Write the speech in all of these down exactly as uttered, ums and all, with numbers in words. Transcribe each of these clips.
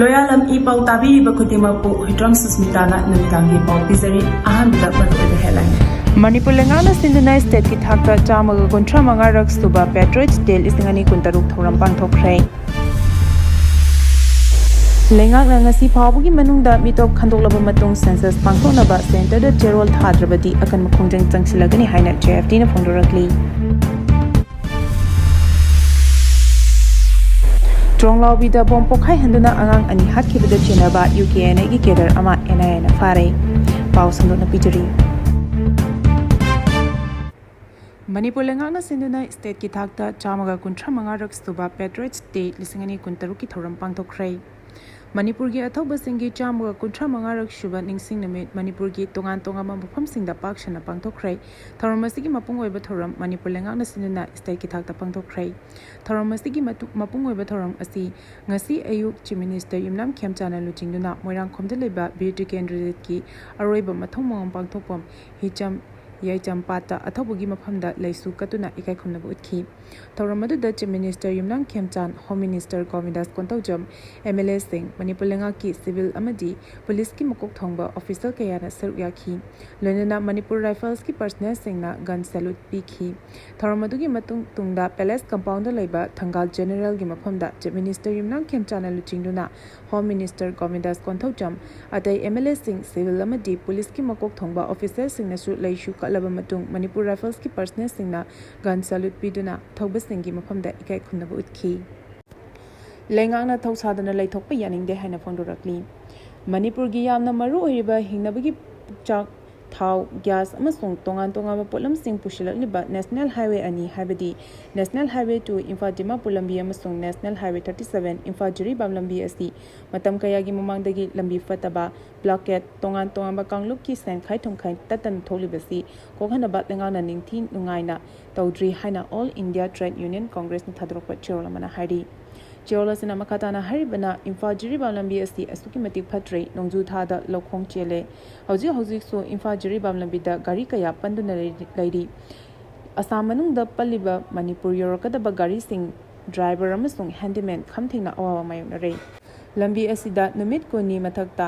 ꯂꯣꯌꯥꯂꯝ E ꯄꯥꯎ ꯇꯥꯕꯤꯔꯤꯕ ꯈꯨꯗꯤꯡꯃꯛꯄꯨ ꯍꯨꯏꯗ꯭ꯔꯣꯝ ꯁꯨꯁꯃꯤꯇꯥꯅ ꯅꯨꯃꯤꯗꯥꯡꯒꯤ ꯄꯥꯎ ꯄꯤꯖꯔꯤ꯫ ꯑꯍꯥꯟꯕꯗ ꯃꯔꯨꯑꯣꯏꯕ headline꯫ ꯃꯅꯤꯄꯨꯔ ꯂꯩꯉꯥꯛꯅ ꯁꯤꯟꯗꯨꯅ stateꯀꯤ ꯊꯥꯛꯇ ꯆꯥꯝꯃꯒ ꯀꯨꯟꯊ꯭ꯔꯥ ꯃꯉꯥꯔꯛ ꯁꯨꯕ Patriots Day ꯂꯤꯁꯤꯡ ꯑꯅꯤ ꯀꯨꯟꯇꯔꯨꯛ ꯊꯧꯔꯝ ꯄꯥꯡꯊꯣꯛꯈ꯭ꯔꯦ꯫ ꯂꯩꯉꯥꯛꯅ ꯉꯁꯤ ꯐꯥꯎꯕꯒꯤ ꯃꯅꯨꯡꯗ ꯃꯤꯇꯣꯞ ꯈꯟꯗꯣꯛꯂꯕ ꯃꯇꯨꯡ census ꯄꯥꯡꯊꯣꯛꯅꯕ centreꯗ ꯆꯦꯔꯣꯜ ꯊꯥꯗ꯭ꯔꯕꯗꯤ ꯑꯀꯟꯕ ꯈꯣꯡꯖꯪ ꯆꯪꯁꯤꯜꯂꯒꯅꯤ ꯍꯥꯏꯅ JFTꯅ ꯐꯣꯡꯗꯣꯔꯛꯂꯤ꯫ ꯇ꯭ꯔꯣꯡꯂꯥꯎꯕꯤꯗ ꯕꯣꯝ ꯄꯣꯈꯥꯏꯍꯟꯗꯨꯅ ꯑꯉꯥꯡ ꯑꯅꯤ ꯍꯥꯠꯈꯤꯕꯗ ꯆꯦꯟꯅꯕ UKNAꯒꯤ cadre ꯑꯃ NIAꯅ ꯐꯥꯔꯦ꯫ ꯄꯥꯎ ꯁꯟꯗꯣꯛꯅ ꯄꯤꯖꯔꯤ꯫ ꯃꯅꯤꯄꯨꯔ ꯂꯩꯉꯥꯛꯅ ꯁꯤꯟꯗꯨꯅ stateꯀꯤ ꯊꯥꯛꯇ ꯆꯥꯝꯃꯒ ꯀꯨꯟꯊ꯭ꯔꯥ ꯃꯉꯥꯔꯛ ꯁꯨꯕ Patriots Day ꯂꯤꯁꯤꯡ ꯑꯅꯤ ꯀꯨꯟꯇꯔꯨꯛꯀꯤ ꯊꯧꯔꯝ ꯄꯥꯡꯊꯣꯛꯈ꯭ꯔꯦ꯫ ꯃꯅꯤꯄꯨꯔꯒꯤ ꯑꯊꯧꯕꯁꯤꯡꯒꯤ ꯆꯥꯝꯃꯒ ꯀꯨꯟꯊ꯭ꯔꯥ ꯃꯉꯥꯔꯛ ꯁꯨꯕ ꯅꯤꯡꯁꯤꯡ ꯅꯨꯃꯤꯠ ꯃꯅꯤꯄꯨꯔꯒꯤ ꯇꯣꯉꯥꯟ ꯇꯣꯉꯥꯟꯕ ꯃꯐꯝꯁꯤꯡꯗ ꯄꯥꯛ ꯁꯟꯅ ꯄꯥꯡꯊꯣꯛꯈ꯭ꯔꯦ꯫ ꯊꯧꯔꯝ ꯑꯁꯤꯒꯤ ꯃꯄꯨꯡ ꯑꯣꯏꯕ ꯊꯧꯔꯝ ꯃꯅꯤꯄꯨꯔ ꯂꯩꯉꯥꯛꯅ ꯁꯤꯟꯗꯨꯅ stateꯀꯤ ꯊꯥꯛꯇ ꯄꯥꯡꯊꯣꯛꯈ꯭ꯔꯦ꯫ ꯊꯧꯔꯝ ꯑꯁꯤꯒꯤ ꯃꯇꯨ-, ꯃꯄꯨꯡ ꯑꯣꯏꯕ ꯊꯧꯔꯝ ꯑꯁꯤ ꯉꯁꯤ ꯑꯌꯨꯛ Chief Minister ꯌꯨꯝꯅꯥꯝ ꯈꯦꯝꯆꯥꯟꯅ ꯂꯨꯆꯤꯡꯗꯨꯅ ꯃꯣꯏꯔꯥꯡꯈꯣꯝꯗ ꯂꯩꯕ ꯕꯤꯔ ꯇꯤꯀꯦꯟꯗ꯭ꯔꯖꯤꯠꯀꯤ ꯑꯔꯣꯏꯕ ꯃꯊꯧ ꯃꯉꯝ ꯄꯥꯡꯊꯣꯛꯐꯝ ꯍꯤꯆꯝ ꯌꯥꯏꯆꯝ ꯄꯥꯠꯇ ꯑꯊꯧꯕꯒꯤ ꯃꯐꯝꯗ ꯂꯩꯁꯨ ꯀꯠꯇꯨꯅ ꯏꯀꯥꯏ ꯈꯨꯝꯅꯕ ꯎꯠꯈꯤ꯫ ꯊꯧꯔꯝ ꯑꯗꯨꯗ Chief Minister ꯌꯨꯝꯅꯥꯝ ꯈꯦꯝꯆꯥꯟ, Home Minister ꯒꯣꯕꯤꯟꯗꯥꯁ ꯀꯣꯟꯊꯧꯖꯝ, MLAꯁꯤꯡ, ꯃꯅꯤꯄꯨꯔ ꯂꯩꯉꯥꯛꯀꯤ civil ꯑꯃꯗꯤ policeꯀꯤ ꯃꯀꯣꯛ ꯊꯣꯡꯕ official ꯀꯌꯥꯅ ꯁꯔꯨꯛ ꯌꯥꯈꯤ꯫ ꯂꯣꯏꯅꯅ ꯃꯅꯤꯄꯨꯔ Riflesꯀꯤ personnelꯁꯤꯡꯅ gun salute ꯄꯤꯈꯤ꯫ ꯊꯧꯔꯝ ꯑꯗꯨꯒꯤ ꯃꯇꯨꯡ ꯇꯨꯡꯗ Palace compoundꯗ ꯂꯩꯕ ꯊꯪꯒꯥꯜ Generalꯒꯤ ꯃꯐꯝꯗ Chief Minister ꯌꯨꯝꯅꯥꯝ ꯈꯦꯝꯆꯥꯟꯅ ꯂꯨꯆꯤꯡꯗꯨꯅ Home Minister ꯒꯣꯕꯤꯟꯗꯥꯁ ꯀꯣꯟꯊꯧꯖꯝ, ꯑꯇꯩ MLAꯁꯤꯡ, civil ꯑꯃꯗꯤ policeꯀꯤ ꯃꯀꯣꯛ ꯊꯣꯡꯕ officerꯁꯤꯡꯅꯁꯨ ꯂꯩꯁꯨ ꯀꯠꯂꯕ ꯃꯇꯨꯡ ꯃꯅꯤꯄꯨꯔ Riflesꯀꯤ personnelꯁꯤꯡꯅ gun salute ꯄꯤꯗꯨꯅ ꯊꯧꯕꯁꯤꯡꯒꯤ ꯃꯐꯝꯗ ꯏꯀꯥꯏ ꯈꯨꯝꯅꯕ ꯎꯠꯈꯤ꯫ ꯂꯩꯉꯥꯛꯅ ꯊꯧꯁꯥꯗꯅ ꯂꯩꯊꯣꯛꯄ ꯌꯥꯅꯤꯡꯗꯦ ꯍꯥꯏꯅ ꯐꯣꯡꯗꯣꯔꯛꯂꯤ꯫ ꯃꯅꯤꯄꯨꯔꯒꯤ ꯌꯥꯝꯅ ꯃꯔꯨ ꯑꯣꯏꯔꯤꯕ ꯍꯤꯡꯅꯕꯒꯤ ꯄꯨꯛꯆꯥꯛ ꯊꯥꯎ, gas ꯑꯃꯁꯨꯡ ꯇꯣꯉꯥꯟ ꯇꯣꯉꯥꯟꯕ ꯄꯣꯠꯂꯝꯁꯤꯡ ꯄꯨꯁꯤꯜꯂꯛꯂꯤꯕ National Highway ꯑꯅꯤ, ꯍꯥꯏꯕꯗꯤ National Highway two Imphal Dimapur ꯂꯝꯕꯤ ꯑꯃꯁꯨꯡ National Highway thirty seven Imphal Jiribam ꯂꯝꯕꯤ ꯑꯁꯤ ꯃꯇꯝ ꯀꯌꯥꯒꯤ ꯃꯃꯥꯡꯗꯒꯤ ꯂꯝꯕꯤ ꯐꯠꯇꯕ, blockade, ꯇꯣꯉꯥꯟ ꯇꯣꯉꯥꯟꯕ ꯀꯥꯡꯂꯨꯞꯀꯤ ꯁꯦꯟꯈꯥꯏ ꯊꯨꯝꯈꯥꯏ ꯇꯠꯇꯅ ꯊꯣꯛꯂꯤꯕꯁꯤ ꯀꯣꯛꯍꯟꯅꯕ ꯂꯩꯉꯥꯛꯅ ꯅꯤꯡꯊꯤ ꯅꯨꯡꯉꯥꯏꯅ ꯇꯧꯗ꯭ꯔꯤ ꯍꯥꯏꯅ All India Trade Union Congressꯅ ꯊꯥꯗꯣꯔꯛꯄ ꯆꯦꯔꯣꯜ ꯑꯃꯅ ꯍꯥꯏꯔꯤ꯫ ꯆꯦꯔꯣꯜ ꯑꯁꯤꯅ ꯃꯈꯥ ꯇꯥꯅ ꯍꯥꯏꯔꯤꯕꯅ, ꯏꯝꯐꯥꯜ ꯖꯤꯔꯤꯕꯥꯝ ꯂꯝꯕꯤ ꯑꯁꯤ ꯑꯁꯨꯛꯀꯤ ꯃꯇꯤꯛ ꯐꯠꯇ꯭ꯔꯦ, ꯅꯣꯡꯖꯨ ꯊꯥꯗ ꯂꯧꯈꯣꯡ ꯆꯦꯜꯂꯦ꯫ ꯍꯧꯖꯤꯛ ꯍꯧꯖꯤꯛꯁꯨ ꯏꯝꯐꯥꯜ ꯖꯤꯔꯤꯕꯥꯝ ꯂꯝꯕꯤꯗ ꯒꯥꯔꯤ ꯀꯌꯥ ꯄꯟꯗꯨꯅ ꯂꯩꯔꯤ-, ꯂꯩꯔꯤ꯫ ꯑꯁꯥꯝ ꯃꯅꯨꯡꯗ ꯄꯜꯂꯤꯕ ꯃꯅꯤꯄꯨꯔ ꯌꯧꯔꯛꯀꯗꯕ ꯒꯥꯔꯤꯁꯤꯡ, driver ꯑꯃꯁꯨꯡ handyman ꯈꯝ ꯊꯦꯡꯅ ꯑꯋꯥꯕ ꯃꯥꯌꯣꯛꯅꯔꯦ꯫ ꯂꯝꯕꯤ ꯑꯁꯤꯗ ꯅꯨꯃꯤꯠ ꯀꯨꯟꯅꯤ ꯃꯊꯛꯇ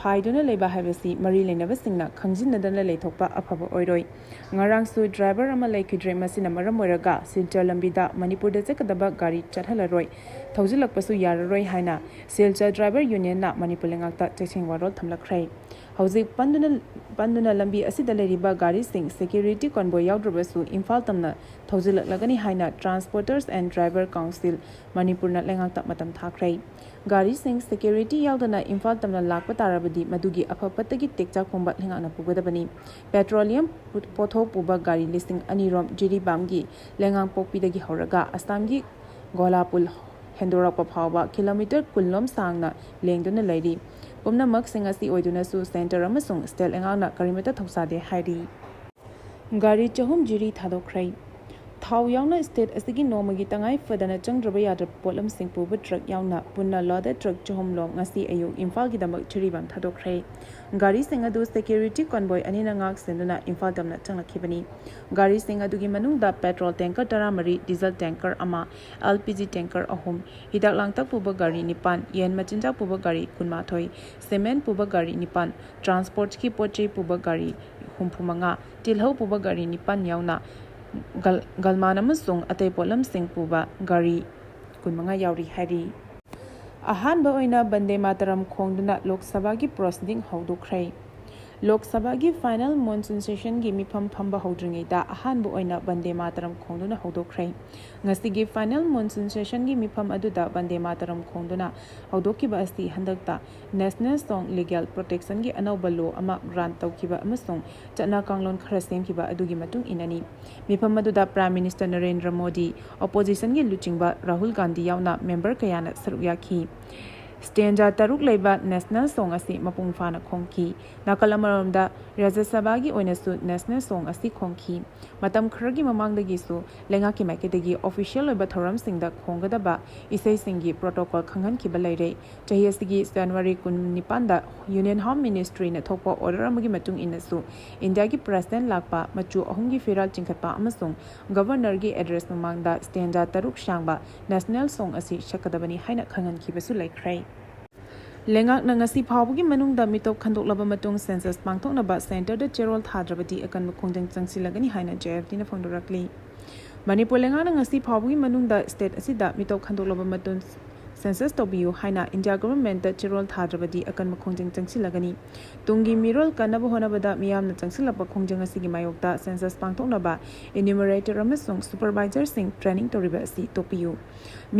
ꯐꯥꯏꯗꯨꯅ ꯂꯩꯕ ꯍꯥꯏꯕꯁꯤ ꯃꯔꯤ ꯂꯩꯅꯕꯁꯤꯡꯅ ꯈꯪꯖꯤꯟꯅꯗꯅ ꯂꯩꯊꯣꯛꯄ ꯑꯐꯕ ꯑꯣꯏꯔꯣꯏ꯫ ꯉꯔꯥꯡꯁꯨ ꯗ꯭ꯔꯥꯏꯚꯔ ꯑꯃ ꯂꯩꯈꯤꯗ꯭ꯔꯦ꯫ ꯃꯁꯤꯅ ꯃꯔꯝ ꯑꯣꯏꯔꯒ ꯁꯤꯜꯆꯔ ꯂꯝꯕꯤꯗ ꯃꯅꯤꯄꯨꯔꯗ ꯆꯠꯀꯗꯕ ꯒꯥꯔꯤ ꯆꯠꯍꯜꯂꯔꯣꯏ, ꯊꯧꯖꯤꯜꯂꯛꯄꯁꯨ ꯌꯥꯔꯔꯣꯏ ꯍꯥꯏꯅ ꯁꯤꯜꯆꯔ ꯗ꯭ꯔꯥꯏꯚꯔ ꯌꯨꯅꯤꯌꯟꯅ ꯃꯅꯤꯄꯨꯔ ꯂꯩꯉꯥꯛꯇ ꯆꯦꯛꯁꯤꯟ ꯋꯥꯔꯣꯜ ꯊꯝꯂꯛꯈ꯭ꯔꯦ꯫ ꯍꯧꯖꯤꯛ ꯄꯟꯗꯨꯅ ꯄꯟꯗꯨꯅ ꯂꯝꯕꯤ ꯑꯁꯤꯗ ꯂꯩꯔꯤꯕ ꯒꯥꯔꯤꯁꯤꯡ ꯁꯦꯀ꯭ꯌꯨꯔꯤꯇꯤ ꯀꯣꯟꯕꯣꯏ ꯌꯥꯎꯗ꯭ꯔꯕꯁꯨ ꯏꯝꯐꯥꯜ ꯇꯝꯅ ꯊꯧꯖꯤꯜꯂꯛꯂꯒꯅꯤ ꯍꯥꯏꯅ Transporters and Driver Council ꯃꯅꯤꯄꯨꯔꯅ ꯂꯩꯉꯥꯛꯇ ꯃꯇꯝ ꯊꯥꯈ꯭ꯔꯦ꯫ ꯒꯥꯔꯤꯁꯤꯡ ꯁꯦꯀ꯭ꯌꯨꯔꯤꯇꯤ ꯌꯥꯎꯗꯅ ꯏꯝꯐꯥꯜ ꯇꯝꯅ ꯂꯥꯛꯄ ꯇꯥꯔꯕꯗꯤ ꯃꯗꯨꯒꯤ ꯑꯐ ꯐꯠꯇꯒꯤ ꯇꯦꯛꯆꯥꯛ ꯄꯨꯝꯕ ꯂꯩꯉꯥꯛꯅ ꯄꯨꯒꯗꯕꯅꯤ꯫ ꯄꯦꯇ꯭ꯔꯣꯂꯤꯌꯝ ꯄꯣꯠꯊꯣꯛ ꯄꯨꯕ ꯒꯥꯔꯤ ꯂꯤꯁꯤꯡ ꯑꯅꯤꯔꯣꯝ ꯖꯤꯔꯤꯕꯥꯝꯒꯤ ꯂꯩꯉꯥꯡꯄꯣꯛꯄꯤꯗꯒꯤ ꯍꯧꯔꯒ ꯑꯁꯥꯝꯒꯤ ꯒꯣꯂꯥꯄꯨꯜ ꯍꯦꯟꯗꯣꯔꯛꯄ ꯐꯥꯎꯕ ꯀꯤꯂꯣꯃꯤꯇꯔ ꯀꯨꯟ ꯂꯣꯝ ꯁꯥꯡꯅ ꯂꯦꯡꯗꯨꯅ ꯂꯩꯔꯤ꯫ ꯄꯨꯝꯅꯃꯛꯁꯤꯡ ꯑꯁꯤ ꯑꯣꯏꯗꯨꯅꯁꯨ ꯁꯦꯟꯇꯔ ꯑꯃꯁꯨꯡ ꯁ꯭ꯇꯦꯠ ꯂꯩꯉꯥꯛꯅ ꯀꯔꯤꯃꯠꯇ ꯊꯧꯁꯥꯗꯦ ꯍꯥꯏꯔꯤ꯫ ꯒꯥꯔꯤ ꯆꯍꯨꯝ ꯖꯤꯔꯤ ꯊꯥꯗꯣꯛꯈ꯭ꯔꯦ꯫ ꯊꯥꯎ ꯌꯥꯎꯅ ꯁ꯭ꯇꯦꯠ ꯑꯁꯤꯒꯤ ꯅꯣꯡꯃꯒꯤ ꯇꯉꯥꯏ ꯐꯗꯅ ꯆꯪꯗ꯭ꯔꯕ ꯌꯥꯗ꯭ꯔꯕ ꯄꯣꯠꯂꯝꯁꯤꯡ ꯄꯨꯕ ꯇ꯭ꯔꯛ ꯌꯥꯎꯅ ꯄꯨꯟꯅ ꯂꯣꯗꯦꯗ ꯇ꯭ꯔꯛ ꯆꯍꯨꯝ ꯂꯣꯝ ꯉꯁꯤ ꯑꯌꯨꯛ ꯏꯝꯐꯥꯜꯒꯤꯗꯃꯛ ꯖꯤꯔꯤꯕꯥꯝ ꯊꯥꯗꯣꯛꯈ꯭ꯔꯦ꯫ ꯒꯥꯔꯤꯁꯤꯡ ꯑꯗꯨ ꯁꯦꯀ꯭ꯌꯨꯔꯤꯇꯤ ꯀꯣꯟꯕꯣꯏ ꯑꯅꯤꯅ ꯉꯥꯛ ꯁꯦꯟꯗꯨꯅ ꯏꯝꯐꯥꯜ ꯇꯝꯅ ꯆꯪꯂꯛꯈꯤꯕꯅꯤ꯫ ꯒꯥꯔꯤꯁꯤꯡ ꯑꯗꯨꯒꯤ ꯃꯅꯨꯡꯗ ꯄꯦꯇ꯭ꯔꯣꯜ ꯇꯦꯡꯀꯔ ꯇꯔꯥꯃꯔꯤ, ꯗꯤꯖꯜ ꯇꯦꯡꯀꯔ ꯑꯃ, ꯑꯦꯜ ꯄꯤ ꯖꯤ ꯇꯦꯡꯀꯔ ꯑꯍꯨꯝ, ꯍꯤꯗꯥꯛ ꯂꯥꯡꯊꯛ ꯄꯨꯕ ꯒꯥꯔꯤ ꯅꯤꯄꯥꯟ, ꯌꯦꯟ ꯃꯆꯤꯟꯖꯥꯛ ꯄꯨꯕ ꯒꯥꯔꯤ ꯀꯨꯟꯃꯥꯊꯣꯏ, ꯁꯤꯃꯦꯟ ꯄꯨꯕ ꯒꯥꯔꯤ ꯅꯤꯄꯥꯟ, ꯇ꯭ꯔꯥꯟꯁꯄꯣꯔꯠꯀꯤ ꯄꯣꯠ ꯆꯩ ꯄꯨꯕ ꯒꯥꯔꯤ ꯍꯨꯝꯐꯨ ꯃꯉꯥ, ꯇꯤꯜꯍꯧ ꯄꯨꯕ ꯒꯥꯔꯤ ꯅꯤꯄꯥꯟ ꯌꯥꯎꯅ ꯒꯜ-, ꯒꯜꯃꯥꯟ ꯑꯃꯁꯨꯡ ꯑꯇꯩ ꯄꯣꯠꯂꯝꯁꯤꯡ ꯄꯨꯕ ꯒꯥꯔꯤ ꯀꯨꯟ ꯃꯉꯥ ꯌꯥꯎꯔꯤ ꯍꯥꯏꯔꯤ꯫ ꯑꯍꯥꯟꯕ ꯑꯣꯏꯅ ꯕꯟꯗꯦ ꯃꯥꯇꯔꯝ ꯈꯣꯡꯗꯨꯅ ꯂꯣꯛ ꯁꯚꯥꯒꯤ ꯄ꯭ꯔꯣꯁꯤꯗꯤꯡ ꯍꯧꯗꯣꯛꯈ꯭ꯔꯦ꯫ ꯂꯣꯛ ꯁꯚꯥꯒꯤ ꯐꯥꯏꯅꯦꯜ ꯃꯣꯟꯁꯨꯟ ꯁꯦꯁꯟꯒꯤ ꯃꯤꯐꯝ ꯐꯝꯕ ꯍꯧꯗ꯭ꯔꯤꯉꯩꯗ ꯑꯍꯥꯟꯕ ꯑꯣꯏꯅ ꯕꯟꯗꯦ ꯃꯥꯇꯔꯝ ꯈꯣꯡꯗꯨꯅ ꯍꯧꯗꯣꯛꯈ꯭ꯔꯦ꯫ ꯉꯁꯤꯒꯤ ꯐꯥꯏꯅꯦꯜ ꯃꯣꯟꯁꯨꯟ ꯁꯦꯁꯟꯒꯤ ꯃꯤꯐꯝ ꯑꯗꯨꯗ ꯕꯟꯗꯦ ꯃꯥꯇꯔꯝ ꯈꯣꯡꯗꯨꯅ ꯍꯧꯗꯣꯛꯈꯤꯕ ꯑꯁꯤ ꯍꯟꯗꯛꯇ National Song Legal Protectionꯒꯤ ꯑꯅꯧꯕ ꯂꯣ ꯑꯃ ꯒ꯭ꯔꯥꯟ ꯇꯧꯈꯤꯕ ꯑꯃꯁꯨꯡ ꯆꯠꯅ ꯀꯥꯡꯂꯣꯟ ꯈꯔ ꯁꯦꯝꯈꯤꯕ ꯑꯗꯨꯒꯤ ꯃꯇꯨꯡ ꯏꯟꯅꯅꯤ꯫ ꯃꯤꯐꯝ ꯑꯗꯨꯗ Prime Minister ꯅꯔꯦꯟꯗ꯭ꯔ ꯃꯣꯗꯤ, oppositionꯒꯤ ꯂꯨꯆꯤꯡꯕ ꯔꯥꯍꯨꯜ ꯒꯥꯟꯙꯤ ꯌꯥꯎꯅ ꯃꯦꯝꯕꯔ ꯀꯌꯥꯅ ꯁꯔꯨꯛ ꯌꯥꯈꯤ꯫ ꯁ꯭ꯇꯦꯟꯖꯥ ꯇꯔꯨꯛ ꯂꯩꯕ National Song ꯑꯁꯤ ꯃꯄꯨꯡ ꯐꯥꯅ ꯈꯣꯡꯈꯤ꯫ ꯅꯥꯀꯜ ꯑꯃꯔꯣꯝꯗ ꯔꯥꯖ꯭ꯌ ꯁꯚꯥꯒꯤ ꯑꯣꯏꯅꯁꯨ National Song ꯑꯁꯤ ꯈꯣꯡꯈꯤ꯫ ꯃꯇꯝ ꯈꯔꯒꯤ ꯃꯃꯥꯡꯗꯒꯤꯁꯨ ꯂꯩꯉꯥꯛꯀꯤ ꯃꯥꯏꯀꯩꯗꯒꯤ official ꯑꯣꯏꯕ ꯊꯧꯔꯝꯁꯤꯡꯗ ꯈꯣꯡꯒꯗꯕ ꯏꯁꯩꯁꯤꯡꯒꯤ protocol ꯈꯪꯍꯟꯈꯤꯕ ꯂꯩꯔꯦ꯫ ꯆꯍꯤ ꯑꯁꯤꯒꯤ January ꯀꯨꯟꯅꯤꯄꯥꯟꯗ Union Home Ministryꯅ ꯊꯣꯛꯄ order ꯑꯃꯒꯤ ꯃꯇꯨꯡ ꯏꯟꯅꯁꯨ ꯏꯟꯗꯤꯌꯥꯒꯤ President ꯂꯥꯛꯄ, ꯃꯆꯨ ꯑꯍꯨꯝꯒꯤ ꯐꯤꯔꯥꯜ ꯆꯤꯡꯈꯠꯄ ꯑꯃꯁꯨꯡ Governorꯒꯤ address ꯃꯃꯥꯡꯗ ꯁ꯭ꯇꯦꯟꯖꯥ ꯇꯔꯨꯛ ꯁꯥꯡꯕ National Song ꯑꯁꯤ ꯁꯛꯀꯗꯕꯅꯤ ꯍꯥꯏꯅ ꯈꯪꯍꯟꯈꯤꯕꯁꯨ ꯂꯩꯈ꯭ꯔꯦ꯫ ꯂꯩꯉꯥꯛꯅ ꯉꯁꯤ ꯐꯥꯎꯕꯒꯤ ꯃꯅꯨꯡꯗ ꯃꯤꯇꯣꯞ ꯈꯟꯗꯣꯛꯂꯕ ꯃꯇꯨꯡ ꯁꯦꯟꯁꯁ ꯄꯥꯡꯊꯣꯛꯅꯕ ꯁꯦꯟꯇꯔꯗ ꯆꯦꯔꯣꯜ ꯊꯥꯗ꯭ꯔꯕꯗꯤ ꯑꯀꯟꯕ ꯈꯣꯡꯖꯪ ꯆꯪꯁꯤꯜꯂꯒꯅꯤ ꯍꯥꯏꯅ ꯖꯦ ꯑꯦꯐ ꯇꯤꯅ ꯐꯣꯡꯗꯣꯔꯛꯂꯤ꯫ ꯃꯅꯤꯄꯨꯔ ꯂꯩꯉꯥꯛꯅ ꯉꯁꯤ ꯐꯥꯎꯕꯒꯤ ꯃꯅꯨꯡꯗ ꯁ꯭ꯇꯦꯠ ꯑꯁꯤꯗ ꯃꯤꯇꯣꯞ ꯈꯟꯗꯣꯛꯂꯕ ꯃꯇꯨꯡ ꯁꯦꯟꯁꯁ ꯇꯧꯕꯤꯌꯨ ꯍꯥꯏꯅ ꯏꯟꯗꯤꯌꯥ ꯒꯚꯔꯟꯃꯦꯟꯠꯇ ꯆꯦꯔꯣꯜ ꯊꯥꯗ꯭ꯔꯕꯗꯤ ꯑꯀꯟꯕ ꯈꯣꯡꯖꯪ ꯆꯪꯁꯤꯜꯂꯒꯅꯤ꯫ ꯇꯨꯡꯒꯤ ꯃꯤꯔꯣꯜ ꯀꯟꯅꯕ ꯍꯣꯠꯅꯕꯗ ꯃꯤꯌꯥꯝꯅ ꯆꯪꯁꯤꯜꯂꯛꯄ ꯈꯣꯡꯖꯪ ꯑꯁꯤꯒꯤ ꯃꯥꯌꯣꯛꯇ ꯁꯦꯟꯁꯁ ꯄꯥꯡꯊꯣꯛꯅꯕ ꯏꯅ꯭ꯌꯨꯃꯔꯦꯇꯔ ꯑꯃꯁꯨꯡ ꯁꯨꯄꯔꯚꯥꯏꯖꯔꯁꯤꯡ ꯇ꯭ꯔꯦꯅꯤꯡ ꯇꯧꯔꯤꯕ ꯑꯁꯤ ꯇꯣꯛꯄꯤꯌꯨ꯫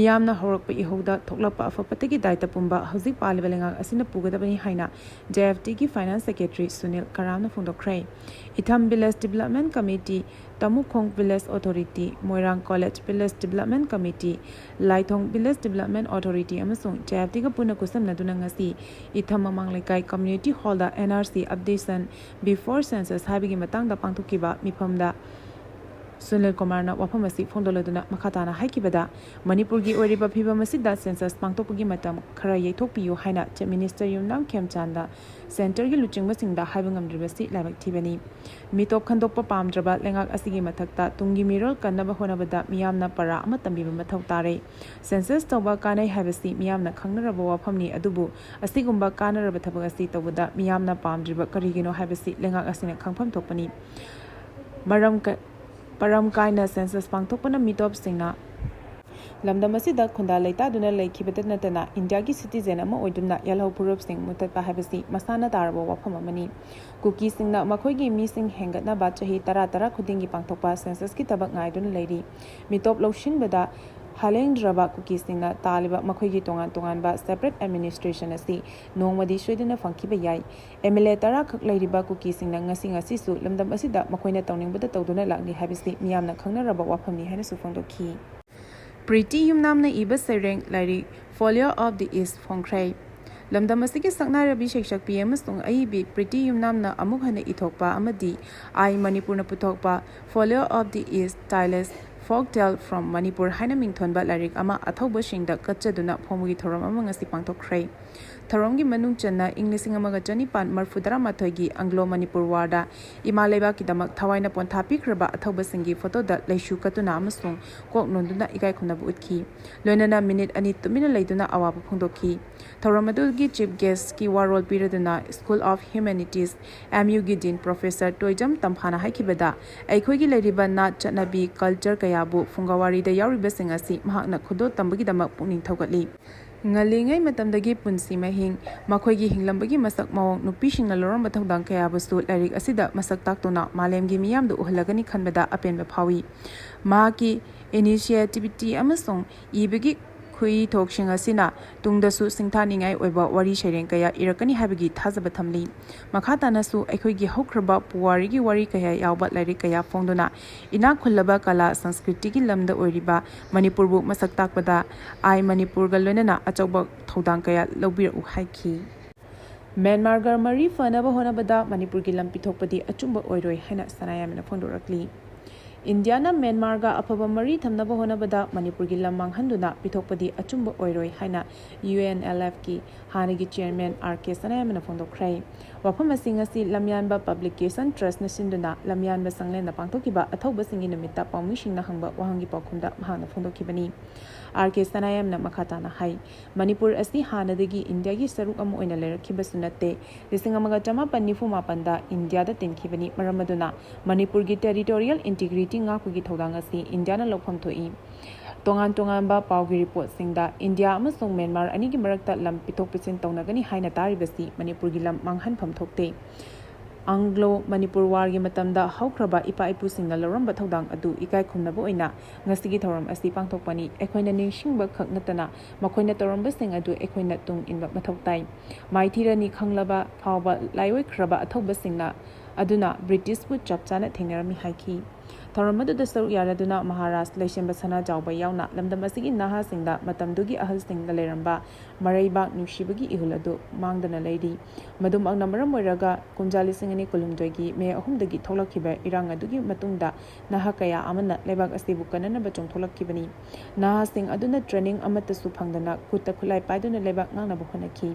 ꯃꯤꯌꯥꯝꯅ ꯍꯧꯔꯛꯄ ꯏꯍꯧꯗ ꯊꯣꯛꯂꯛꯄ ꯑꯐ ꯐꯠꯇꯒꯤ ꯗꯥꯏꯇ ꯄꯨꯝꯕ ꯍꯧꯖꯤꯛ ꯄꯥꯜꯂꯤꯕ ꯂꯩꯉꯥꯛ ꯑꯁꯤꯅ ꯄꯨꯒꯗꯕꯅꯤ ꯍꯥꯏꯅ ꯖꯦ ꯑꯦꯐ ꯇꯤꯒꯤ ꯐꯥꯏꯅꯥꯟꯁ ꯁꯦꯀ꯭ꯔꯦꯇꯔꯤ ꯁꯨꯅꯤꯜ ꯀꯔꯥꯝꯅ ꯐꯣꯡꯗꯣꯛꯈ꯭ꯔꯦ꯫ Itham village development committee, Tamukhong village authority, Moirang college village development committee, Laithong village development authority ꯑꯃꯁꯨꯡ ꯖꯦ ꯑꯦꯐ ꯇꯤꯒ ꯄꯨꯟꯅ ꯈꯨꯠꯁꯝꯅꯗꯨꯅ ꯉꯁꯤ ꯏꯊꯝ ꯃꯃꯥꯡ ꯂꯩꯀꯥꯏ ꯀꯝꯃ꯭ꯌꯨꯅꯤꯇꯤ ꯍꯣꯜꯗ and R C ꯑꯞꯗꯦꯁꯟ before census ꯍꯥꯏꯕꯒꯤ ꯃꯇꯥꯡꯗ ꯄꯥꯡꯊꯣꯛꯈꯤꯕ ꯃꯤꯐꯝꯗ ꯁꯨꯅꯤꯜ ꯀꯨꯃꯥꯔꯅ ꯋꯥꯐꯝ ꯑꯁꯤ ꯐꯣꯡꯗꯣꯛꯂꯗꯨꯅ ꯃꯈꯥ ꯇꯥꯅ ꯍꯥꯏꯈꯤꯕꯗ, ꯃꯅꯤꯄꯨꯔꯒꯤ ꯑꯣꯏꯔꯤꯕ ꯐꯤꯕꯝ ꯑꯁꯤꯗ ꯁꯦꯟꯁꯁ ꯄꯥꯡꯊꯣꯛꯄꯒꯤ ꯃꯇꯝ ꯈꯔ ꯌꯩꯊꯣꯛꯄꯤꯌꯨ ꯍꯥꯏꯅ ꯆꯤꯐ ꯃꯤꯅꯤꯁꯇꯔ ꯌꯨꯝꯅꯥꯝ ꯈꯦꯝꯆꯥꯟꯗ ꯁꯦꯟꯇꯔꯒꯤ ꯂꯨꯆꯤꯡꯕꯁꯤꯡꯗ ꯍꯥꯏꯕ ꯉꯝꯗ꯭ꯔꯤꯕꯁꯤ ꯂꯥꯏꯕꯛ ꯊꯤꯕꯅꯤ꯫ ꯃꯤꯇꯣꯞ ꯈꯟꯗꯣꯛꯄ ꯄꯥꯝꯗ꯭ꯔꯕ ꯂꯩꯉꯥꯛ ꯑꯁꯤꯒꯤ ꯃꯊꯛꯇ ꯇꯨꯡꯒꯤ ꯃꯤꯔꯣꯜ ꯀꯟꯅꯕ ꯍꯣꯠꯅꯕꯗ ꯃꯤꯌꯥꯝꯅ ꯄꯔꯥ ꯑꯃ ꯇꯝꯕꯤꯕ ꯃꯊꯧ ꯇꯥꯔꯦ꯫ ꯁꯦꯟꯁꯁ ꯇꯧꯕ ꯀꯥꯟꯅꯩ ꯍꯥꯏꯕꯁꯤ ꯃꯤꯌꯥꯝꯅ ꯈꯪꯅꯔꯕ ꯋꯥꯐꯝꯅꯤ, ꯑꯗꯨꯕꯨ ꯑꯁꯤꯒꯨꯝꯕ ꯀꯥꯟꯅꯔꯕ ꯊꯕꯛ ꯑꯁꯤ ꯇꯧꯕꯗ ꯃꯤꯌꯥꯝꯅ ꯄꯥꯝꯗ꯭ꯔꯤꯕ ꯀꯔꯤꯒꯤꯅꯣ ꯍꯥꯏꯕꯁꯤ ꯂꯩꯉꯥꯛ ꯑꯁꯤꯅ ꯈꯪꯐꯝ ꯊꯣꯛꯄꯅꯤ꯫ ꯃꯔꯝ ꯀ-, ꯃꯔꯝ ꯀꯥꯏꯅ ꯁꯦꯟꯁꯁ ꯄꯥꯡꯊꯣꯛꯄꯅ ꯃꯤꯇꯣꯞꯁꯤꯡꯅ ꯂꯝꯗꯝ ꯑꯁꯤꯗ ꯈꯨꯟꯗꯥ ꯂꯩꯇꯥꯗꯨꯅ ꯂꯩꯈꯤꯕꯇ ꯅꯠꯇꯅ ꯏꯟꯗꯤꯌꯥꯒꯤ ꯁꯤꯇꯤꯖꯦꯟ ꯑꯃ ꯑꯣꯏꯗꯨꯅ ꯌꯥꯜꯍꯧ ꯐꯨꯔꯨꯞꯁꯤꯡ ꯃꯨꯠꯊꯠꯄ ꯍꯥꯏꯕꯁꯤ ꯃꯁꯥꯅ ꯇꯥꯔꯕ ꯋꯥꯐꯝ ꯑꯃꯅꯤ꯫ ꯀꯨꯀꯤꯁꯤꯡꯅ ꯃꯈꯣꯏꯒꯤ ꯃꯤꯁꯤꯡ ꯍꯦꯟꯒꯠꯅꯕ ꯆꯍꯤ ꯇꯔꯥ ꯇꯔꯥ ꯈꯨꯗꯤꯡꯒꯤ ꯄꯥꯡꯊꯣꯛꯄ ꯁꯦꯟꯁꯁꯀꯤ ꯊꯕꯛ ꯉꯥꯏꯗꯨꯅ ꯂꯩꯔꯤ꯫ ꯃꯤꯇꯣꯞ ꯂꯧꯁꯤꯟꯕꯗ ꯍꯥꯂꯦꯡꯗ꯭ꯔꯕ ꯀꯨꯀꯤꯁꯤꯡꯅ ꯇꯥꯜꯂꯤꯕ ꯃꯈꯣꯏꯒꯤ ꯇꯣꯉꯥꯟ ꯇꯣꯉꯥꯟꯕ ꯁꯦꯄꯔꯦꯠ ꯑꯦꯗꯃꯤꯅꯤꯁꯇ꯭ꯔꯦꯁꯟ ꯑꯁꯤ ꯅꯣꯡꯃꯗꯤ ꯁꯣꯏꯗꯅ ꯐꯪꯈꯤꯕ ꯌꯥꯏ꯫ ꯑꯦꯝ ꯑꯦꯜ ꯑꯦ ꯇꯔꯥ ꯈꯛ ꯂꯩꯔꯤꯕ ꯀꯨꯀꯤꯁꯤꯡꯅ ꯉꯁꯤ ꯉꯁꯤꯁꯨ ꯂꯝꯗꯝ ꯑꯁꯤꯗ ꯃꯈꯣꯏꯅ ꯇꯧꯅꯤꯡꯕꯗ ꯇꯧꯗꯨꯅ ꯂꯥꯛꯂꯤ ꯍꯥꯏꯕꯁꯤ ꯃꯤꯌꯥꯝꯅ ꯈꯪꯅꯔꯕ ꯋꯥꯐꯝꯅꯤ ꯍꯥꯏꯅꯁꯨ ꯐꯣꯡꯗꯣꯛꯈꯤ꯫ ꯄ꯭ꯔꯤꯇꯤ ꯌꯨꯝꯅꯥꯝꯅ ꯏꯕ ꯁꯩꯔꯦꯡ ꯂꯥꯏꯔꯤꯛ ꯐꯣꯂꯤꯌꯣ ꯑꯣꯐ ꯗꯤ ꯏꯁ ꯐꯣꯡꯈ꯭ꯔꯦ꯫ ꯂꯝꯗꯝ ꯑꯁꯤꯒꯤ ꯁꯛꯅꯥꯏꯔꯕꯤ ꯁꯩꯁꯛꯄꯤ ꯑꯃꯁꯨꯡ ꯑꯏꯕꯤ ꯄ꯭ꯔꯤꯇꯤ ꯌꯨꯝꯅꯥꯝꯅ ꯑꯃꯨꯛ ꯍꯟꯅ ꯏꯊꯣꯛꯄ ꯑꯃꯗꯤ ꯑꯥꯏ ꯃꯅꯤꯄꯨꯔꯅ ꯄꯨꯊꯣꯛꯄ folio of the east tales folk tale from Manipur ꯍꯥꯏꯅ ꯃꯤꯡꯊꯣꯟꯕ ꯂꯥꯏꯔꯤꯛ ꯑꯃ ꯑꯊꯧꯕꯁꯤꯡꯗ ꯀꯠꯆꯗꯨꯅ ꯐꯣꯡꯕꯒꯤ ꯊꯧꯔꯝ ꯑꯃ ꯉꯁꯤ ꯄꯥꯡꯊꯣꯛꯈ꯭ꯔꯦ꯫ ꯊꯧꯔꯝꯒꯤ ꯃꯅꯨꯡ ꯆꯟꯅ ꯏꯪ ꯂꯤꯁꯤꯡ ꯑꯃꯒ ꯆꯅꯤꯄꯥꯟ ꯃꯔꯤꯐꯨ ꯇꯔꯥꯃꯥꯊꯣꯏꯒꯤ ꯑꯪꯒ꯭ꯂꯣ ꯃꯅꯤꯄꯨꯔ ꯋꯥꯔꯗ ꯏꯃꯥ ꯂꯩꯕꯥꯛꯀꯤꯗꯃꯛ ꯊꯋꯥꯏꯅ ꯄꯣꯟꯊꯥ ꯄꯤꯈ꯭ꯔꯕ ꯑꯊꯧꯕꯁꯤꯡꯒꯤ ꯐꯣꯇꯣꯗ ꯂꯩꯁꯨ ꯀꯠꯇꯨꯅ ꯑꯃꯁꯨꯡ ꯀꯣꯛ ꯅꯣꯟꯗꯨꯅ ꯏꯀꯥꯏ ꯈꯨꯝꯅꯕ ꯎꯠꯈꯤ꯫ ꯂꯣꯏꯅꯅ ꯃꯤꯅꯤꯠ ꯑꯅꯤ ꯇꯨꯃꯤꯟꯅ ꯂꯩꯗꯨꯅ ꯑꯋꯥꯕ ꯐꯣꯡꯗꯣꯛꯈꯤ꯫ ꯊꯧꯔꯝ ꯑꯗꯨꯒꯤ ꯆꯤꯐ ꯒꯦꯁꯀꯤ ꯋꯥꯔꯣꯜ ꯄꯤꯔꯗꯨꯅ School of Humanities, M U ꯒꯤ ꯗꯤꯟ ꯄ꯭ꯔꯣꯐꯦꯁꯔ ꯇꯣꯏꯖꯝ ꯇꯝꯐꯥꯅ ꯍꯥꯏꯈꯤꯕꯗ, ꯑꯩꯈꯣꯏꯒꯤ ꯂꯩꯔꯤꯕ ꯅꯥꯠ ꯆꯠꯅꯕꯤ, ꯀꯜꯆꯔ ꯀꯌꯥꯕꯨ ꯐꯨꯡꯒꯥꯋꯥꯔꯤꯗ ꯌꯥꯎꯔꯤꯕꯁꯤꯡ ꯑꯁꯤ ꯃꯍꯥꯛꯅ ꯈꯨꯗꯣꯜ ꯇꯝꯕꯒꯤꯗꯃꯛ ꯄꯨꯛꯅꯤꯡ ꯊꯧꯒꯠꯂꯤ꯫ ꯉꯜꯂꯤꯉꯩ ꯃꯇꯝꯗꯒꯤ ꯄꯨꯟꯁꯤ ꯃꯍꯤꯡ, ꯃꯈꯣꯏꯒꯤ ꯍꯤꯡꯂꯝꯕꯒꯤ ꯃꯁꯛ ꯃꯑꯣꯡ, ꯅꯨꯄꯤꯁꯤꯡꯅ ꯂꯧꯔꯝꯕ ꯊꯧꯗꯥꯡ ꯀꯌꯥꯕꯨꯁꯨ ꯂꯥꯏꯔꯤꯛ ꯑꯁꯤꯗ ꯃꯁꯛ ꯇꯥꯛꯇꯨꯅ ꯃꯥꯂꯦꯝꯒꯤ ꯃꯤꯌꯥꯝꯗ ꯎꯍꯜꯂꯒꯅꯤ ꯈꯟꯕꯗ ꯑꯄꯦꯟꯕ ꯐꯥꯎꯏ꯫ ꯃꯍꯥꯛꯀꯤ ꯏꯅꯤꯁꯤꯌꯦꯇꯤꯕꯤꯇꯤ ꯑꯃꯁꯨꯡ ꯏꯕꯒꯤ ꯈꯨꯏꯊꯣꯛꯁꯤꯡ ꯑꯁꯤꯅ ꯇꯨꯡꯗꯁꯨ ꯁꯤꯡꯊꯥꯅꯤꯡꯉꯥꯏ ꯑꯣꯏꯕ ꯋꯥꯔꯤ ꯁꯩꯔꯦꯡ ꯀꯌꯥ ꯏꯔꯛꯀꯅꯤ ꯍꯥꯏꯕꯒꯤ ꯊꯥꯖꯕ ꯊꯝꯂꯤ꯫ ꯃꯈꯥ ꯇꯥꯅꯁꯨ ꯑꯩꯈꯣꯏꯒꯤ ꯍꯧꯈ꯭ꯔꯕ ꯄꯨꯋꯥꯔꯤꯒꯤ ꯋꯥꯔꯤ ꯀꯌꯥ ꯌꯥꯎꯕ ꯂꯥꯏꯔꯤꯛ ꯀꯌꯥ ꯐꯣꯡꯗꯨꯅ ꯏꯅꯥꯛ ꯈꯨꯜꯂꯕ ꯀꯂꯥ ꯁꯪꯁꯀ꯭ꯔꯤꯇꯤꯒꯤ ꯂꯝꯗ ꯑꯣꯏꯔꯤꯕ ꯃꯅꯤꯄꯨꯔꯕꯨ ꯃꯁꯛ ꯇꯥꯛꯄꯗ ꯑꯥꯏ ꯃꯅꯤꯄꯨꯔꯒ ꯂꯣꯏꯅꯅ ꯑꯆꯧꯕ ꯊꯧꯗꯥꯡ ꯀꯌꯥ ꯂꯧꯕꯤꯔꯛꯎ ꯍꯥꯏꯈꯤ꯫ ꯃ꯭ꯌꯥꯟꯃꯥꯔꯒ ꯃꯔꯤ ꯐꯅꯕ ꯍꯣꯠꯅꯕꯗ ꯃꯅꯤꯄꯨꯔꯒꯤ ꯂꯝ ꯄꯤꯊꯣꯛꯄꯗꯤ ꯑꯆꯨꯝꯕ ꯑꯣꯏꯔꯣꯏ ꯍꯥꯏꯅ ꯁꯅꯥꯌꯥꯏꯃꯅ ꯐꯣꯡꯗꯣꯔꯛꯂꯤ꯫ ꯏꯟꯗꯤꯌꯥꯅ ꯃ꯭ꯌꯥꯟꯃꯥꯔꯒ ꯑꯐꯕ ꯃꯔꯤ ꯊꯝꯅꯕ ꯍꯣꯠꯅꯕꯗ ꯃꯅꯤꯄꯨꯔꯒꯤ ꯂꯝ ꯃꯥꯡꯍꯟꯗꯨꯅ ꯄꯤꯊꯣꯛꯄꯗꯤ ꯑꯆꯨꯝꯕ ꯑꯣꯏꯔꯣꯏ ꯍꯥꯏꯅ ꯌꯨ ꯑꯦꯟ ꯑꯦꯜ ꯑꯦꯐꯀꯤ ꯍꯥꯟꯅꯒꯤ ꯆꯤꯌꯔꯃꯦꯟ ꯑꯥꯔ ꯀꯦ ꯁꯅꯥꯌꯥꯏꯃꯅ ꯐꯣꯡꯗꯣꯛꯈ꯭ꯔꯦ꯫ ꯋꯥꯐꯝ ꯑꯁꯤ ꯉꯁꯤ ꯂꯝꯌꯥꯟꯕ ꯄꯕ꯭ꯂꯤꯀꯦꯁꯟ ꯇ꯭ꯔꯁꯅ ꯁꯤꯟꯗꯨꯅ ꯂꯝꯌꯥꯟꯕ ꯆꯥꯡꯂꯦꯟꯗ ꯄꯥꯡꯊꯣꯛꯈꯤꯕ ꯑꯊꯧꯕꯁꯤꯡꯒꯤ ꯅꯨꯃꯤꯠꯇ ꯄꯥꯎꯃꯤꯁꯤꯡꯅ ꯍꯪꯕ ꯋꯥꯍꯪꯒꯤ ꯄꯥꯎꯈꯨꯝꯗ ꯃꯍꯥꯛꯅ ꯐꯣꯡꯗꯣꯛꯈꯤꯕꯅꯤ꯫ ꯑꯥꯔ ꯀꯦ ꯁꯅꯥꯌꯥꯏꯃꯅ ꯃꯈꯥ ꯇꯥꯅ ꯍꯥꯏ, ꯃꯅꯤꯄꯨꯔ ꯑꯁꯤ ꯍꯥꯟꯅꯗꯒꯤ ꯏꯟꯗꯤꯌꯥꯒꯤ ꯁꯔꯨꯛ ꯑꯃ ꯑꯣꯏꯅ ꯂꯩꯔꯛꯈꯤꯕꯁꯨ ꯅꯠꯇꯦ꯫ ꯂꯤꯁꯤꯡ ꯑꯃꯒ ꯆꯃꯥꯄꯟ ꯅꯤꯐꯨ ꯃꯥꯄꯟꯗ ꯏꯟꯗꯤꯌꯥꯗ ꯇꯤꯟꯈꯤꯕꯅꯤ꯫ ꯃꯔꯝ ꯑꯗꯨꯅ ꯃꯅꯤꯄꯨꯔꯒꯤ ꯇꯦꯔꯤꯇꯣꯔꯤꯌꯦꯜ ꯏꯟꯇꯤꯒ꯭ꯔꯤꯇꯤ ꯉꯥꯛꯄꯒꯤ ꯊꯧꯗꯥꯡ ꯑꯁꯤ ꯏꯟꯗꯤꯌꯥꯅ ꯂꯧꯐꯝ ꯊꯣꯛꯏ꯫ ꯇꯣꯉꯥꯟ ꯇꯣꯉꯥꯟꯕ ꯄꯥꯎꯒꯤ ꯔꯤꯄꯣꯔꯠꯁꯤꯡꯗ ꯏꯟꯗꯤꯌꯥ ꯑꯃꯁꯨꯡ ꯃ꯭ꯌꯥꯟꯃꯥꯔ ꯑꯅꯤꯒꯤ ꯃꯔꯛꯇ ꯂꯝ ꯄꯤꯊꯣꯛ ꯄꯤꯁꯤꯟ ꯇꯧꯅꯒꯅꯤ ꯍꯥꯏꯅ ꯇꯥꯔꯤꯕꯁꯤ ꯃꯅꯤꯄꯨꯔꯒꯤ ꯂꯝ ꯃꯥꯡꯍꯟꯐꯝ ꯊꯣꯛꯇꯦ꯫ ꯑꯪꯒ꯭ꯂꯣ ꯃꯅꯤꯄꯨꯔ ꯋꯥꯔꯒꯤ ꯃꯇꯝꯗ ꯍꯧꯈ꯭ꯔꯕ ꯏꯄꯥ ꯏꯄꯨꯁꯤꯡꯅ ꯂꯧꯔꯝꯕ ꯊꯧꯗꯥꯡ ꯑꯗꯨ ꯏꯀꯥꯏ ꯈꯨꯝꯅꯕ ꯑꯣꯏꯅ ꯉꯁꯤꯒꯤ ꯊꯧꯔꯝ ꯑꯁꯤ ꯄꯥꯡꯊꯣꯛꯄꯅꯤ꯫ ꯑꯩꯈꯣꯏꯅ ꯅꯤꯡꯁꯤꯡꯕ ꯈꯛ ꯅꯠꯇꯅ ꯃꯈꯣꯏꯅ ꯇꯧꯔꯝꯕꯁꯤꯡ ꯑꯗꯨ ꯑꯩꯈꯣꯏꯅ ꯇꯨꯡ ꯏꯟꯕ ꯃꯊꯧ ꯇꯥꯏ꯫ ꯃꯥꯏꯊꯤꯔꯅꯤ ꯈꯪꯂꯕ ꯐꯥꯎꯕ ꯂꯥꯏꯑꯣꯏꯈ꯭ꯔꯕ ꯑꯊꯧꯕꯁꯤꯡꯅ ꯑꯗꯨꯅ ꯕ꯭ꯔꯤꯇꯤꯁꯄꯨ ꯆꯞ ꯆꯥꯅ ꯊꯦꯡꯅꯔꯝꯃꯤ ꯍꯥꯏꯈꯤ꯫ ꯊꯧꯔꯝ ꯑꯗꯨꯗ ꯁꯔꯨꯛ ꯌꯥꯔꯗꯨꯅ ꯃꯍꯥꯔꯥꯖ ꯂꯩꯁꯦꯝꯕ ꯁꯅꯥꯖꯥꯎꯕ ꯌꯥꯎꯅ ꯂꯝꯗꯝ ꯑꯁꯤꯒꯤ ꯅꯍꯥꯁꯤꯡꯗ ꯃꯇꯝꯗꯨꯒꯤ ꯑꯍꯜꯁꯤꯡꯅ ꯂꯩꯔꯝꯕ ꯃꯔꯩꯕꯥꯛ ꯅꯨꯡꯁꯤꯕꯒꯤ ꯏꯍꯨꯜ ꯑꯗꯨ ꯃꯥꯡꯗꯅ ꯂꯩꯔꯤ꯫ ꯃꯗꯨꯃꯛꯅ ꯃꯔꯝ ꯑꯣꯏꯔꯒ ꯀꯨꯝꯖꯥ ꯂꯤꯁꯤꯡ ꯑꯅꯤ ꯀꯨꯟꯍꯨꯝꯗꯣꯏꯒꯤ ꯃꯦ ꯑꯍꯨꯝꯗꯒꯤ ꯊꯣꯛꯂꯛꯈꯤꯕ ꯏꯔꯥꯡ ꯑꯗꯨꯒꯤ ꯃꯇꯨꯡꯗ ꯅꯍꯥ ꯀꯌꯥ ꯑꯃꯅ ꯂꯩꯕꯥꯛ ꯑꯁꯤꯕꯨ ꯀꯟꯅꯅꯕ ꯆꯣꯡꯊꯣꯛꯂꯛꯈꯤꯕꯅꯤ꯫ ꯅꯍꯥꯁꯤꯡ ꯑꯗꯨꯅ training ꯑꯃꯠꯇꯁꯨ ꯐꯪꯗꯅ ꯈꯨꯠꯇ ꯈꯨꯠꯂꯥꯏ ꯄꯥꯏꯗꯨꯅ ꯂꯩꯕꯥꯛ ꯉꯥꯛꯅꯕ ꯍꯣꯠꯅꯈꯤ꯫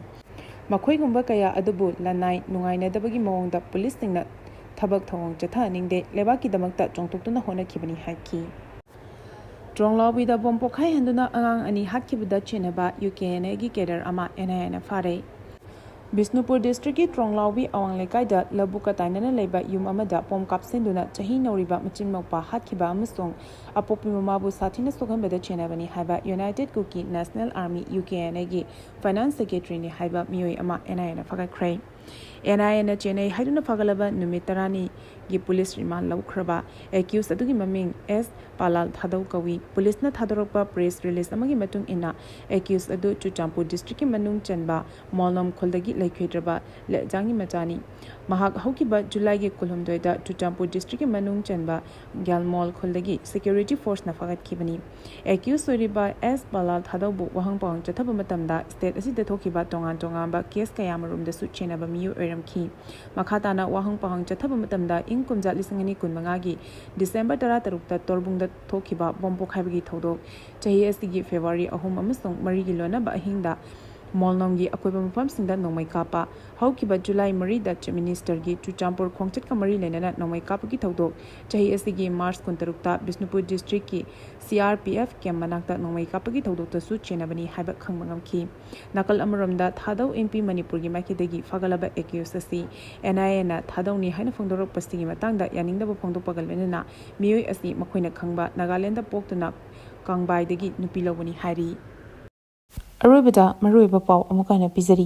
ꯃꯈꯣꯏꯒꯨꯝꯕ ꯀꯌꯥ ꯑꯗꯨꯕꯨ ꯂꯅꯥꯏ ꯅꯨꯡꯉꯥꯏꯅꯗꯕꯒꯤ ꯃꯑꯣꯡꯗ ꯄꯨꯂꯤꯁꯁꯤꯡꯅ ꯊꯕꯛ ꯊꯧꯑꯣꯡ ꯆꯠꯊꯍꯟꯅꯤꯡꯗꯦ ꯂꯩꯕꯥꯛꯀꯤꯗꯃꯛꯇ ꯆꯣꯡꯊꯣꯛꯇꯨꯅ ꯍꯣꯠꯅꯈꯤꯕꯅꯤ ꯍꯥꯏꯈꯤ꯫ ꯇ꯭ꯔꯣꯡꯂꯥꯎꯕꯤꯗ ꯕꯣꯝ ꯄꯣꯈꯥꯏꯍꯟꯗꯨꯅ ꯑꯉꯥꯡ ꯑꯅꯤ ꯍꯥꯠꯈꯤꯕꯗ ꯆꯦꯟꯅꯕ ꯌꯨ ꯀꯦ ꯑꯦꯟ ꯑꯦꯒꯤ cadre ꯑꯃ ꯑꯦꯟ ꯑꯥꯏ ꯑꯦꯅ ꯐꯥꯔꯦ꯫ ꯕꯤꯁꯅꯨꯄꯨꯔ districtꯀꯤ ꯇ꯭ꯔꯣꯡꯂꯥꯎꯕꯤ ꯑꯋꯥꯡ ꯂꯩꯀꯥꯏꯗ ꯂꯧꯕꯨꯛꯀ ꯇꯥꯏꯅꯅ ꯂꯩꯕ ꯌꯨꯝ ꯑꯃꯗ ꯕꯣꯝ ꯀꯥꯞꯁꯤꯟꯗꯨꯅ ꯆꯍꯤ ꯅꯧꯔꯤꯕ ꯃꯆꯤꯟ ꯃꯧꯄꯥ ꯍꯥꯠꯈꯤꯕ ꯑꯃꯁꯨꯡ ꯑꯄꯣꯛꯄꯤ ꯃꯃꯥꯕꯨ ꯁꯥꯊꯤꯅ ꯁꯣꯛꯍꯟꯕꯗ ꯆꯦꯟꯅꯕꯅꯤ ꯍꯥꯏꯕ United Kuki National Army, U K N ꯑꯦꯒꯤ finance secretaryꯅꯤ ꯍꯥꯏꯕ ꯃꯤꯑꯣꯏ ꯑꯃ ꯑꯦꯟ ꯑꯥꯏ ꯑꯦꯅ ꯐꯥꯒꯠꯈ꯭ꯔꯦ꯫ ꯑꯦꯟ ꯑꯥꯏ ꯑꯦꯅ ꯆꯦꯟꯅꯩ ꯍꯥꯏꯗꯨꯅ ꯐꯥꯒꯠꯂꯕ ꯅꯨꯃꯤꯠ ꯇꯔꯥꯅꯤꯒꯤ ꯄꯨꯂꯤꯁ ꯔꯤꯃꯥꯟ ꯂꯧꯈ꯭ꯔꯕ accused ꯑꯗꯨꯒꯤ ꯃꯃꯤꯡ ꯑꯦꯁ ꯄꯥꯂꯥꯜ ꯊꯥꯗꯧ ꯀꯧꯏ꯫ ꯄꯨꯂꯤꯁꯅ ꯊꯥꯗꯣꯔꯛꯄ press release ꯑꯃꯒꯤ ꯃꯇꯨꯡ ꯏꯟꯅ, accused ꯑꯗꯨ ꯆꯨꯔꯆꯥꯟꯄꯨꯔ districtꯀꯤ ꯃꯅꯨꯡ ꯆꯟꯕ ꯃꯣꯜꯅꯣꯝ ꯈꯨꯜꯗꯒꯤ ꯂꯩꯈꯤꯗ꯭ꯔꯕ ꯂꯦꯛꯖꯥꯡꯒꯤ ꯃꯆꯥꯅꯤ꯫ ꯃꯍꯥꯛ ꯍꯧꯈꯤꯕ ꯖꯨꯂꯥꯏꯒꯤ ꯀꯨꯟꯍꯨꯝꯗꯣꯏꯗ ꯆꯨꯔꯆꯥꯟꯄꯨꯔ districtꯀꯤ ꯃꯅꯨꯡ ꯆꯟꯕ ꯒ꯭ꯌꯥꯜꯃꯣꯜ ꯈꯨꯜꯗꯒꯤ security forceꯅ ꯐꯥꯒꯠꯈꯤꯕꯅꯤ꯫ Accused ꯑꯣꯏꯔꯤꯕ ꯑꯦꯁ ꯄꯥꯂꯥꯜ ꯊꯥꯗꯧꯕꯨ ꯋꯥꯍꯪ ꯄꯥꯎꯍꯪ ꯆꯠꯊꯕ ꯃꯇꯝꯗ state ꯑꯁꯤꯗ ꯊꯣꯛꯈꯤꯕ ꯇꯣꯉꯥꯟ ꯇꯣꯉꯥꯟꯕ case ꯀꯌꯥꯃꯔꯨꯝꯗꯁꯨ ꯆꯦꯟꯅꯕ ꯃꯤꯑꯣꯏ ꯑꯣꯏꯔꯝꯈꯤ꯫ ꯃꯈꯥ ꯇꯥꯅ ꯋꯥꯍꯪ ꯄꯥꯎꯍꯪ ꯆꯠꯊꯕ ꯃꯇꯝꯗ ꯏꯪ ꯀꯨꯝꯖꯥ ꯂꯤꯁꯤꯡ ꯑꯅꯤ ꯀꯨꯟꯃꯉꯥꯒꯤ December ꯇꯔꯥꯇꯔꯨꯛꯇ ꯇꯣꯔꯕꯨꯡꯗ ꯊꯣꯛꯈꯤꯕ ꯕꯣꯝ ꯄꯣꯈꯥꯏꯕꯒꯤ ꯊꯧꯗꯣꯛ, ꯆꯍꯤ ꯑꯁꯤꯒꯤ February ꯑꯍꯨꯝ ꯑꯃꯁꯨꯡ ꯃꯔꯤꯒꯤ ꯂꯣꯟꯅꯕ ꯑꯍꯤꯡꯗ ꯃꯣꯜꯅꯣꯝꯒꯤ ꯑꯀꯣꯏꯕ ꯃꯐꯝꯁꯤꯡꯗ ꯅꯣꯡꯃꯩ ꯀꯥꯞꯄ, ꯍꯧꯈꯤꯕ ꯖꯨꯂꯥꯏ ꯃꯔꯤꯗ Chief Ministerꯒꯤ ꯆꯨꯔꯆꯥꯟꯄꯨꯔ ꯈꯣꯡꯆꯠꯀ ꯃꯔꯤ ꯂꯩꯅꯅ ꯅꯣꯡꯃꯩ ꯀꯥꯞꯄꯒꯤ ꯊꯧꯗꯣꯛ, ꯆꯍꯤ ꯑꯁꯤꯒꯤ March ꯀꯨꯟꯇꯔꯨꯛꯇ Bishnupur districtꯀꯤ C R P F camp ꯃꯅꯥꯛꯇ ꯅꯣꯡꯃꯩ ꯀꯥꯞꯄꯒꯤ ꯊꯧꯗꯣꯛꯇꯁꯨ ꯆꯦꯟꯅꯕꯅꯤ ꯍꯥꯏꯕ ꯈꯪꯕ ꯉꯝꯈꯤ꯫ ꯅꯥꯀꯜ ꯑꯃꯔꯣꯝꯗ, ꯊꯥꯗꯧ ꯏꯟꯄꯤ ꯃꯅꯤꯄꯨꯔꯒꯤ ꯃꯥꯏꯀꯩꯗꯒꯤ ꯐꯥꯒꯠꯂꯕ accused ꯑꯁꯤ ꯑꯦꯟ ꯑꯥꯏ ꯑꯦꯅ ꯊꯥꯗꯧꯅꯤ ꯍꯥꯏꯅ ꯐꯣꯡꯗꯣꯔꯛꯄꯁꯤꯒꯤ ꯃꯇꯥꯡꯗ ꯌꯥꯅꯤꯡꯗꯕ ꯐꯣꯡꯗꯣꯛꯄꯒ ꯂꯣꯏꯅꯅ ꯃꯤꯑꯣꯏ ꯑꯁꯤ ꯃꯈꯣꯏꯅ ꯈꯪꯕ ꯅꯥꯒꯥꯂꯦꯟꯗ ꯄꯣꯛꯇꯨꯅ ꯀꯥꯡꯕꯥꯏꯗꯒꯤ ꯅꯨꯄꯤ ꯂꯧꯕꯅꯤ ꯍꯥꯏꯔꯤ꯫ ꯑꯔꯣꯏꯕꯗ ꯃꯔꯨꯑꯣꯏꯕ ꯄꯥꯎ ꯑꯃꯨꯛ ꯍꯟꯅ ꯄꯤꯖꯔꯤ꯫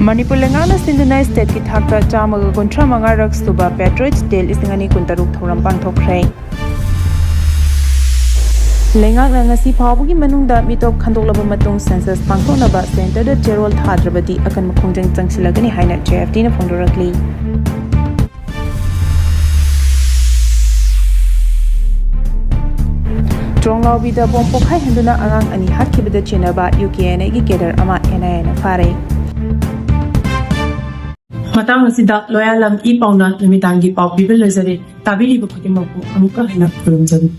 ꯃꯅꯤꯄꯨꯔ ꯂꯩꯉꯥꯛꯅ ꯁꯤꯟꯗꯨꯅ stateꯀꯤ ꯊꯥꯛꯇ ꯆꯥꯝꯃꯒ ꯀꯨꯟꯊ꯭ꯔꯥ ꯃꯉꯥ ꯔꯛ ꯁꯨꯕ Patriots Day ꯂꯤꯁꯤꯡ ꯑꯅꯤ ꯀꯨꯟꯇꯔꯨꯛ ꯊꯧꯔꯝ ꯄꯥꯡꯊꯣꯛꯈ꯭ꯔꯦ꯫ ꯂꯩꯉꯥꯛꯅ ꯉꯁꯤ ꯐꯥꯎꯕꯒꯤ ꯃꯅꯨꯡꯗ ꯃꯤꯇꯣꯞ ꯈꯟꯗꯣꯛꯂꯕ ꯃꯇꯨꯡ census ꯄꯥꯡꯊꯣꯛꯅꯕ centreꯗ ꯆꯦꯔꯣꯜ ꯊꯥꯗ꯭ꯔꯕꯗꯤ ꯑꯀꯟꯕ ꯈꯣꯡꯖꯪ ꯆꯪꯁꯤꯜꯂꯒꯅꯤ ꯍꯥꯏꯅ J F Dꯅ ꯐꯣꯡꯗꯣꯔꯛꯂꯤ꯫ ꯔꯣꯡꯂꯥꯎꯕꯤꯗ ꯕꯣꯝ ꯄꯣꯈꯥꯏꯍꯟꯗꯨꯅ ꯑꯉꯥꯡ ꯑꯅꯤ ꯍꯥꯠꯈꯤꯕꯗ ꯆꯦꯟꯅꯕ ꯌꯨ ꯀꯦ ꯑꯦꯟ ꯑꯦꯒꯤ ꯀꯦꯗꯔ ꯑꯃ ꯑꯦꯟ ꯑꯥꯏ ꯑꯦꯅ ꯐꯥꯔꯦ꯫ ꯃꯇꯥꯡ ꯑꯁꯤꯗ ꯂꯣꯌꯥꯂꯝ ꯏ ꯄꯥꯎꯅ ꯅꯨꯃꯤꯗꯥꯡꯒꯤ ꯄꯥꯎ ꯄꯤꯕ ꯂꯣꯏꯖꯔꯦ꯫ ꯇꯥꯕꯤꯔꯤꯕ ꯈꯨꯗꯤꯡꯃꯛꯄꯨ ꯑꯃꯨꯛꯀ ꯍꯟꯅ ꯈꯨꯔꯨꯝꯖꯔꯤ꯫